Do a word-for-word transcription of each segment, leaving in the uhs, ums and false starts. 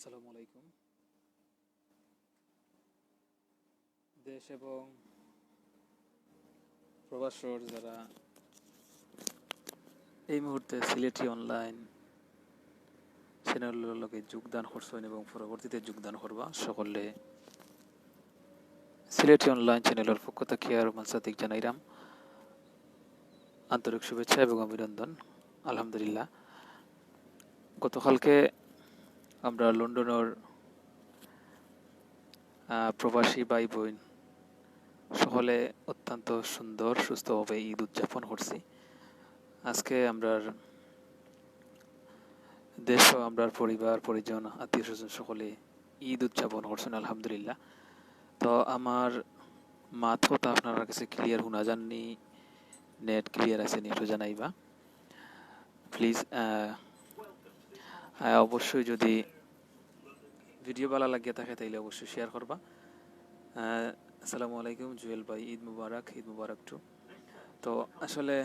আসসালামু আলাইকুম। দেশ এবং প্রবাসর যারা এই মুহূর্তে সিলেটি অনলাইন চ্যানেলর লগে যোগদান করছইন এবং পরবর্তীতে যোগদান করবা, সকলরে সিলেটি অনলাইন চ্যানেলর পক্ষ থাকি আরো মন সাদিক জানাইরাম আন্তরিক শুভেচ্ছা এবং অভিনন্দন। আলহামদুলিল্লাহ, গতকালকে আমরা লন্ডনর, আহ, প্রবাসী ভাই বোন সকলে অত্যন্ত সুন্দর সুস্থভাবে ঈদ উদযাপন করছি। আজকে আমরার দেশও আমরার পরিবার পরিজন আত্মীয় স্বজন সকলে ঈদ উদযাপন করছইন আলহামদুলিল্লাহ। তো আমার মাত কথা আপনারার কাছে ক্লিয়ার হুনা যার নি, নেট ক্লিয়ার আছে নি একটু জানাইবা প্লিজ। অবশ্যই যদি ভিডিও ভালা লাগিয়া থাকে তাইলে অবশ্যই শেয়ার করবা। আহ, আসসালামু আলাইকুম জুয়েল ভাই, ঈদ মুবারক, ঈদ মুবারক টু। তো আসলে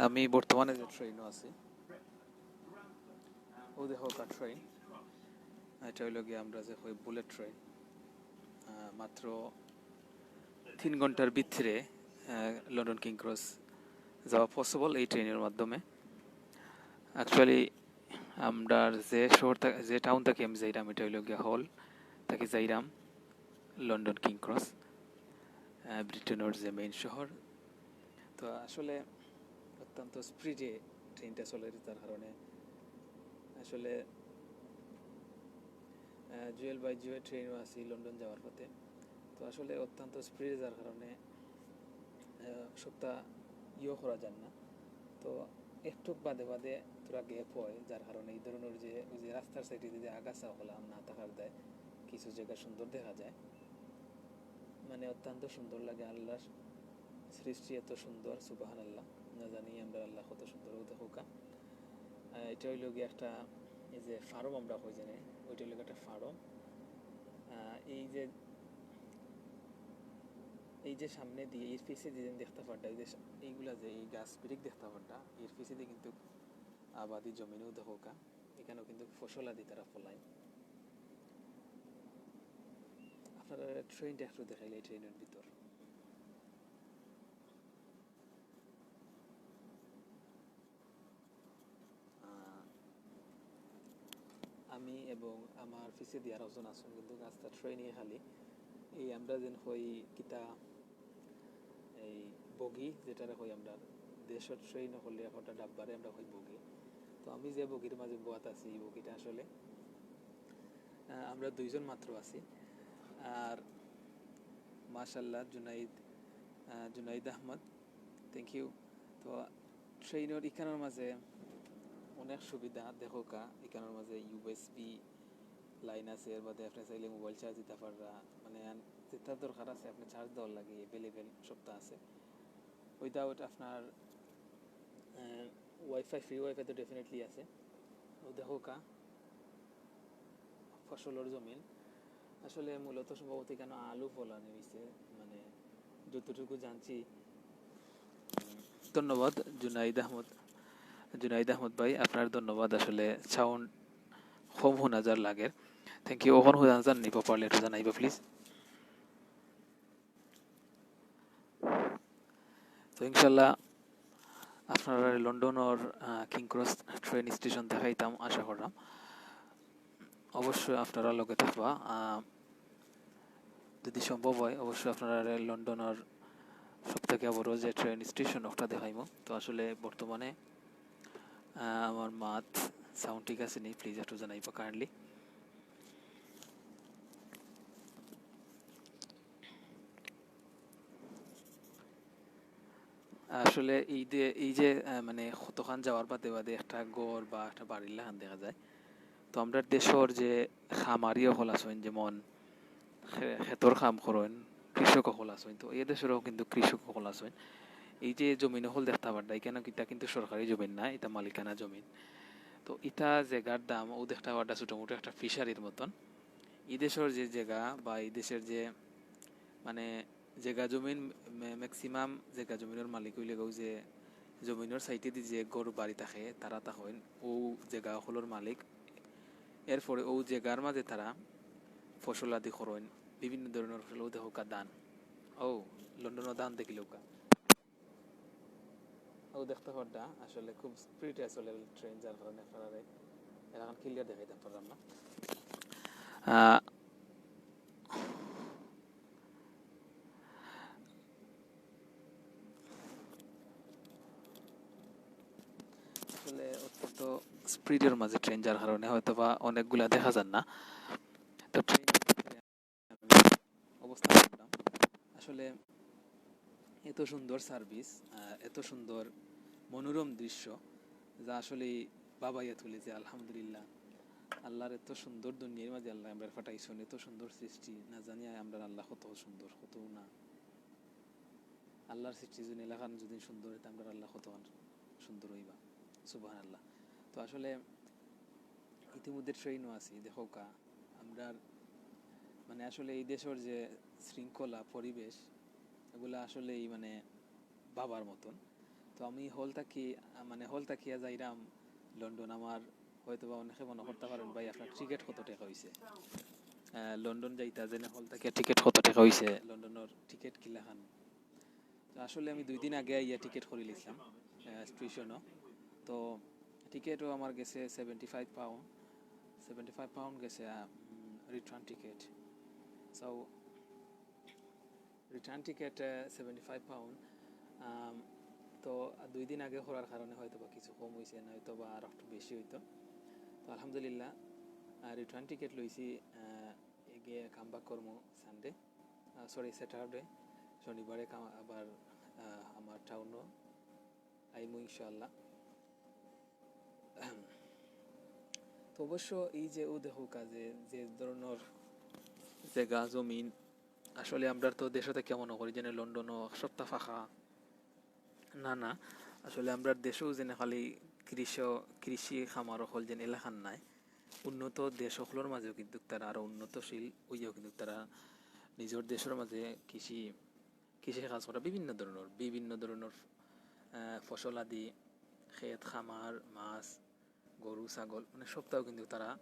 আমি বর্তমানে যে ট্রেনও আছি, ও দেখো কা ট্রেন, এটা অইলো গিয়া আমরা যে কই বুলেট ট্রেন। আহ, মাত্র তিন ঘন্টার ভিতরে, আহ, লন্ডন কিং ক্রস যাওয়া পসিবল এই ট্রেনর মাধ্যমে। অ্যাকচুয়ালি আমরা যে শহর থা-, যে টাউন থাকি আমি যাইরাম, এটা অইলো গিয়া হল থাকি যাইরাম লন্ডন কিং ক্রস, আহ, ব্রিটেনর যে মেইন শহর। তো আসলে অত্যন্ত স্পিডে ট্রেনটা চলের, যার কারণে আসলে, আহ, জুয়েল ভাই জুয়েল ট্রেনও আছি লন্ডন যাওয়ার পথে। তো আসলে অত্যন্ত স্পিডে যার কারণে, আহ, সবটা ইয়েও করা যার না। তো একটু বাদে বাদে থুড়া গ্যাপ হয়, যার কারণে এই ধরনের যে, ওই যে রাস্তার সাইডে যে আগাছা অকলা না থাকার দায় কিছু জায়গা সুন্দর দেখা যায়। মানে অত্যন্ত সুন্দর লাগে। আল্লাহর সৃষ্টি এত সুন্দর, সুবহানাল্লাহ। না জানি আমরা আল্লাহ কত সুন্দর, ও দেখো কা। আহ, এটা অইলো গিয়া একটা, এই যে ফার্ম আমরা কই জানি, ওইটা অইলো একটা ফার্ম। আহ, এই যে, এই যে সামনে দিয়ে, এর পিছে দিয়ে দেখতা পাররা, এই যে সা-, এইগুলা যে এই গাছ বিরিক দেখতা পাররা, এর পিছে দিয়ে কিন্তু আবাদি জমিনও দেখো কা। এখানেও কিন্তু ফসল আদি তারা ফলায়। আপনারারে ট্রেনটা একটু দেখাইলে, এই ট্রেনর ভিতর। আহ, আমি এবং আমার পিছে দিয়া আরো জন আছইন, কিন্তু রাস্তা ট্রেনই খালি। এই আমরা যেন কই কিতা, এই বগি যেটারে কই আমরা, দেশর ট্রেন অকলে একটা ডাব্বারে আমরা কই বগি। তো আমি যে বগির মাঝে বওয়াত আছি, এই বগিটা আসলে, আহ, আমরা দুইজন মাত্র আছি। আর মাশাআল্লাহ, জুনাইদ, আহ, জুনাইদ আহমদ, thank you। তো ট্রেনর ইখানর মাঝে অনেক সুবিধা, দেখো কা, ইখানর মাঝে ইউএসবি লাইন আছে, এর বাদে আপনি চাইলে মোবাইল চার্জ দিতা পাররা, মানে, আন-, যেটা দরকার আছে আপনি চার্জ দেওয়ার লাগি অ্যাভেলেবল সবটা আছে। Without আপনার, আহ, ওয়াইফাই, ফ্রি ওয়াইফাই তো ডেফিনেটলি আছে। ও দেখো কা, ফসলর জমিন। আসলে মূলত সম্ভবত এখানে আলু ফলানি হইছে, মানে, যতটুকু জানছি। ধন্যবাদ জুনাইদ আহমদ, জুনাইদ আহমদ ভাই, আপনার ধন্যবাদ। আসলে সাউন্ড কম হুনা যার লাগের। Thank you। অখন হুনা যার নি প্রপারলি একটু জানাইবা প্লিজ। তো ইনশাল্লাহ আপনারারে লন্ডনর, আহ, কিং ক্রস ট্রেন স্টেশন দেখাইতাম আশা করলাম। অবশ্যই আপনারা লগে থাকবা। আহ, যদি সম্ভব হয় অবশ্যই আপনারারে লন্ডনর সব থেকে বড় যে ট্রেন স্টেশন ওটা দেখাইমু। তো আসলে বর্তমানে, আহ, আমার মাত সাউন্ড ঠিক আছে নি, প্লিজ একটু জানাইবা কাইন্ডলি। আসলে এই যে, এই যে, আহ, মানে, কতখান যাওয়ার বাদে বাদে একটা ঘর বা একটা বাড়ির লাখান দেখা যায়। তো আমরার দেশর যে খামারি অকল আছইন, যেমন খে-, খেতর কাম করইন, কৃষক অকল আছইন, তো এই দেশরও কিন্তু কৃষক অকল আছইন। এই যে জমিন অকল দেখতা পাররা, ইখান কিতা কিন্তু সরকারি জমিন না, ইটা মালিকানা জমিন। তো ইটা জাগার দাম ও দেখতা পাররা ছোটো মোটো একটা ফিশারির মতন। এই দেশর যে জাগা বা এই দেশর যে, মানে, জাগা জমিন, মে-, ম্যাক্সিমাম জাগা জমিনর মালিক অইলে গেও যে জমিনর সাইডেদি যে ঘর বাড়ি থাকে, তারা তা হইন ও জাগা অকলর মালিক। এরপরে অউ জাগার মাঝে তারা ফসল আদি করইন, বিভিন্ন ধরনর ফসল, অউ দেখউক্কা ধান, অউ লন্ডনর ধান দেখিলাউক্কা। অউ দেখতা পাররা, আসলে খুব speed-এ চলে ট্রেন, যার কারণে আপনারারে এলাখান clear দেখাইতাম পারলাম না। আহ, আসলে অত্যন্ত speed-এর মাঝে ট্রেন, যার কারণে হয়তো বা অনেকগুলা দেখা যার না। তো ট্রেন অবস্থান করলাম। আসলে এত সুন্দর service, আহ, এত সুন্দর মনোরম দৃশ্য, যা আসলে ভাবাইয়া তুলে যে আলহামদুলিল্লাহ, আল্লাহর এত সুন্দর দুনিয়ার মাঝে আল্লাহ আমরারে পাঠাইছইন, এত সুন্দর সৃষ্টি, না জানি আমরার আল্লাহ কত সুন্দর, কত না। আল্লাহর সৃষ্টি যদি এলাখান যদি সুন্দর অয়, তে আমরার আল্লাহ কত সুন্দর অইবা। সুবহানাল্লাহ। তো আসলে ইতিমধ্যে ট্রেনও আছি, দেখউক্কা, আমরার মানে আসলে এই দেশর যে শৃঙ্খলা, পরিবেশ, এগুলা আসলেই মানে ভাবার মতন। তো আমি হল থাকি, আহ, মানে হল থাকিয়া যাইরাম লন্ডন। আমার হয়তো বা অনেকে মনে করতা পারইন, "ভাই, আপনার টিকিট কত টেকা অইছে?" আহ, লন্ডন যাইতা যেনে হল থাকিয়া টিকিট কত টেকা অইছে, লন্ডনর টিকিট কিলাখান? তো আসলে আমি দুই দিন আগে আইয়া টিকিট করিলিছলাম, আহ, স্টেশনও। তো টিকিটও আমার গেছে seventy five pound, seventy five pound গেছে, ah, um, return ticket. So, return ticket, ah, seventy five pound। Um, তো দুই দিন আগে করার কারণে হয়তো বা কিছু কম অইছে, না হয়তো বা আর একটু বেশি অইতো। তো আলহামদুলিল্লাহ, আহ, return টিকিট লইছি, আহ, এগে come back করমু Sunday, আহ, sorry, Saturday, শনিবারে কাম-, আবার, আহ, আমার টাউনও আইমু ইনশাআল্লাহ। তো অবশ্য এই যে অউ দেখউক্কা যে, যে ধরনর জাগা জমিন, আসলে আমরার তো দেশো থাকিয়া মনে করি যেন লন্ডনও এক সপ্তাহ ফাঁকা। না, না, আসলে আমরার দেশও যেন খালি কৃষ-, কৃষি খামার অকল যেন এলাখান নায়। উন্নত দেশ অকলর মাঝেও কিন্তু তারা আরো উন্নতশীল অইয়াও কিন্তু তারা নিজর দেশর মাঝে কৃষি, কৃষি কাজ করা বিভিন্ন ধরনর, বিভিন্ন ধরনর, আহ, ফসল আদি, খেত খামার, মাছ, গরু, ছাগল, মানে সবটাও কিন্তু তারা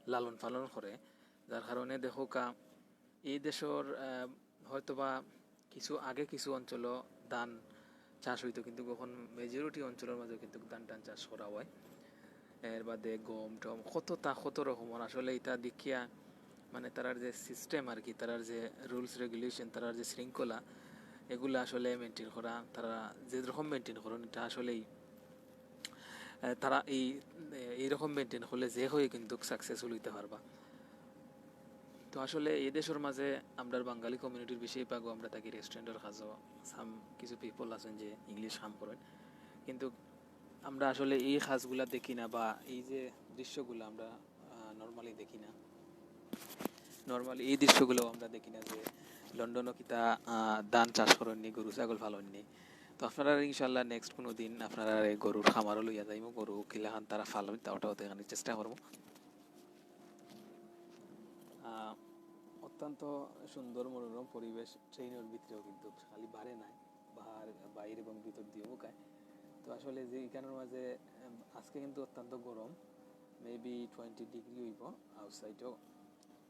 লালন পালন করে। যার কারণে দেখউক্কা, এই দেশর, আহ, হয়তোবা কিছু আগে কিছু অঞ্চলো ধান চাষ অইতো, কিন্তু এখন majority অঞ্চলর মাঝে কিন্তু ধান টান চাষ করা অয়। এর বাদে গম টম কততা, কত রকমর। আসলে ইটা দেখিয়া মানে তারার যে system আর কি, তারার যে rules regulation, তারার যে শৃঙ্খলা, এগুলা আসলে maintain করা, তারা যেরকম maintain করইন, ইটা আসলেই, আহ, তারা এই, এইরকম maintain করলে যে কেউ কিন্তু successful অইতা পারবা। তো আসলে এই দেশর মাঝে আমরার বাঙালি communityর বেশিরভাগও আমরা থাকি restaurantর কাজও, some কিছু people আছইন যে English কাম করইন, কিন্তু আমরা আসলে এই কাজগুলা দেখি না, বা এই যে দৃশ্যগুলা আমরা, আহ, normally দেখি না। Normally এই দৃশ্যগুলাও আমরা দেখি না যে লন্ডনও কিতা, আহ, ধান চাষ করইন নি, গরু ছাগল পালইন নি। তো আপনারারে ইনশাআল্লাহ next কুনু দিন আপনারারে এই গরুর খামারও লইয়া যাইমু, গরু কিলাখান তারা পালইন, তা ওটাও দেখানির চেষ্টা করমু। আহ, অত্যন্ত সুন্দর মনোরম পরিবেশ, ট্রেনর ভিতরেও কিন্তু খালি বারে নায়, বাহার, বাইর এবং ভিতর দিয়েও মুখায়। তো আসলে যে ইখানর মাঝে, উম, আজকে কিন্তু অত্যন্ত গরম, maybe twenty degree অইবো outsideও।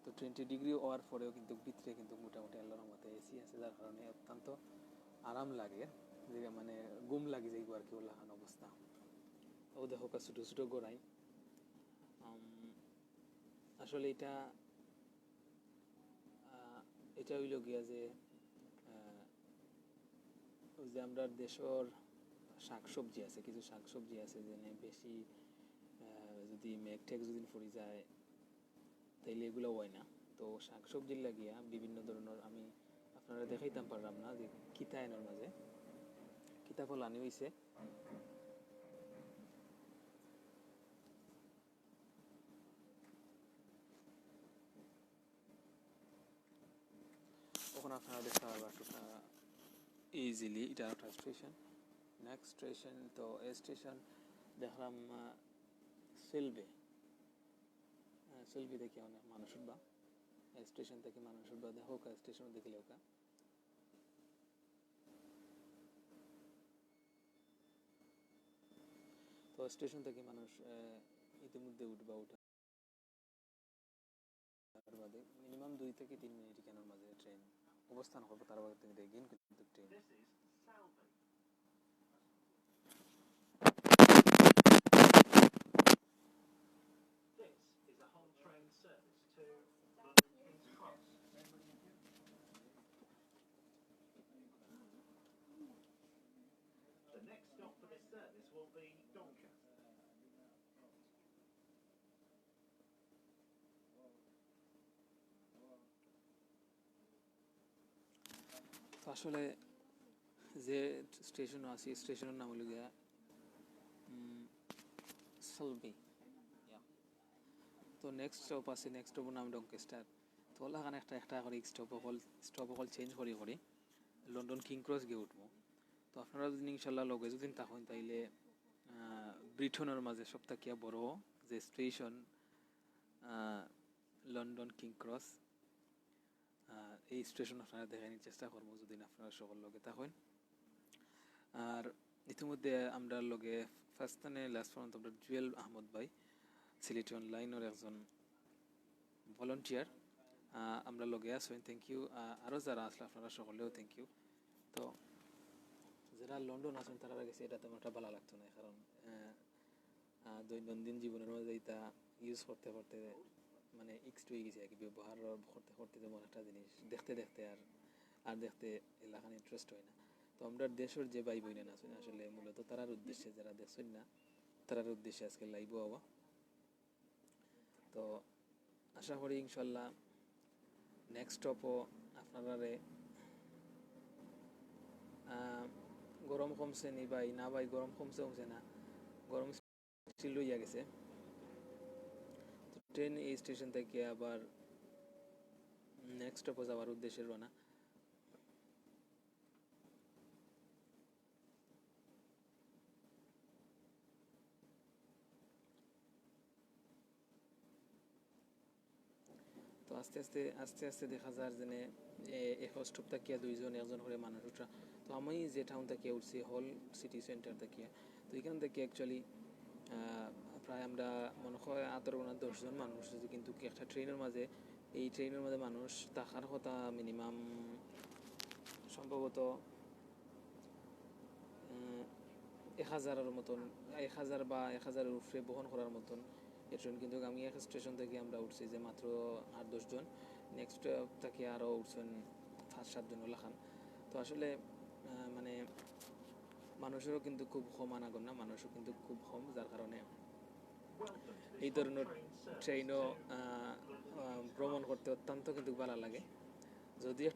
তো twenty degree অওয়ার পরেও কিন্তু ভিতরে কিন্তু মোটামুটি আল্লাহর রহমতে AC আছে, যার কারণে অত্যন্ত আরাম লাগে, যে মানে ঘুম লাগি যাইবো আর কি, অলাখান অবস্থা। অউ দেখউক্কা ছোট ছোট গরাই, উম, আসলে ইটা, আহ, ইটা অইলো গিয়া যে, আহ, অউ যে আমরার দেশর শাকসবজি আছে, কিছু শাকসবজি আছে যেনে বেশি, আহ, যদি মেঘ টেঘ যদি পড়ি যায়, তাইলে এগুলা অয় না। তো শাকসবজির লাগিয়া বিভিন্ন ধরনর আমি আপনারারে দেখাইতাম পারলাম না যে কিতা এনর মাঝে, কিতা ফলানি অইছে। অখন আপনারা দেখতা পারবা একটু, আহ, easily, ইটা একটা স্টেশন। Next স্টেশন, তো এই স্টেশন দেখলাম, আহ, সিলবি। আহ, সিলবি থাকি অনেক মানুষ উঠবা। এই স্টেশন থাকি মানুষ উঠবা, দেখউক্কা স্টেশন দেখিলাউক্কা। তো স্টেশন থাকি মানুষ, আহ, ইতিমধ্যে উঠবা, উঠা মিনিমাম দুই থাকি তিন মিনিট ইখানর মাঝে ট্রেন অবস্থান করবো, তার বাদে কিন্তু train. This is a whole train service to London King's Cross. The next stop for this service will be Doncaster. তো আসলে যে স্টেশন আছে, স্টেশনর নাম হলো গিয়া, উম, সলবি। তো নেক্সট স্টপ আছে, নেক্সট স্টপর নাম ডঙ্কেস্টার। তো ওলাখান একটা একটা করি স্টপ অকল, স্টপ অকল চেঞ্জ করি করি লন্ডন কিং ক্রস গিয়া উঠবো। তো আপনারা যদি ইনশাল্লাহ লগে যদি থাকইন, তাইলে, আহ, ব্রিটেনর মাঝে সব থাকিয়া বড় যে স্টেশন, আহ, লন্ডন কিং ক্রস, আহ, এই স্টেশন আপনারা দেখানির চেষ্টা করবো যদি আপনারা সকল লগে থাকইন। আর ইতিমধ্যে আমরার লগে ফার্স্ট থাকি লাস্ট পর্যন্ত আমরার জুয়েল আহমদ ভাই, সিলেটি অনলাইনর একজন ভলান্টিয়ার, আহ, আমরার লগে আছইন, থ্যাংক ইউ। আহ, আরও যারা আছলা আপনারা সকলরেও থ্যাংক ইউ। তো যারা লন্ডন আছইন, তারার গেছে এটা তেমন একটা ভালা লাগতো না, কারণ, আহ, আহ, দৈনন্দিন জীবনর মাঝে এটা ইউজ করতে করতে মানে ইউজড অই গেছি আর কি, ব্যবহার করতে করতে তেমন একটা জিনিস দেখতে দেখতে আর, আর দেখতে এলাখান ইন্টারেস্ট অয় না। তো আমরার দেশর যে ভাই বইনাইন আছইন, আসলে মূলত তারার উদ্দেশ্যে, যারা দেখছইন না, তারার উদ্দেশ্যে আজকে লাইভও আওয়া। তো আশা করি ইনশাল্লাহ নেক্সট স্টপও আপনারারে, আহ, গরম কমছে নি ভাই? না ভাই, গরম কমছে, কমছে না, গরম স্টিল রইয়া গেছে। তো ট্রেন এই স্টেশন থাকি আবার নেক্সট স্টপও যাওয়ার উদ্দেশ্যে রওনা। তো আস্তে আস্তে, আস্তে আস্তে দেখা যার যেনে, এ, এক স্টপ থাকিয়া দুইজন, একজন করি মানুষ উঠরা। তো আমি যে টাউন থাকিয়া উঠছি, হল সিটি সেন্টার থাকিয়া, তো ইখান থাকি actually, আহ, প্রায় আমরা মনে হয় আঠারো না দশ জন মানুষ আছি, কিন্তু কি একটা ট্রেনর মাঝে, এই ট্রেনর মাঝে মানুষ থাকার কথা মিনিমাম সম্ভবত, উম, এক হাজারর মতন, এক হাজার বা এক হাজারর উপরে বহন করার মতন এই ট্রেন। কিন্তু আমি এক স্টেশন থাকি আমরা উঠছি যে মাত্র আট দশ জন, নেক্সট থাকি আরও উঠছইন পাঁচ সাত জন ওলাখান। তো আসলে, আহ, মানে, মানুষেরও কিন্তু খুব কম আনাগোনা, মানুষও কিন্তু খুব কম, যার কারণে এই ধরনের ট্রেনও, আহ, আহ, ভ্রমণ করতে অত্যন্ত কিন্তু ভালা লাগে। যদিও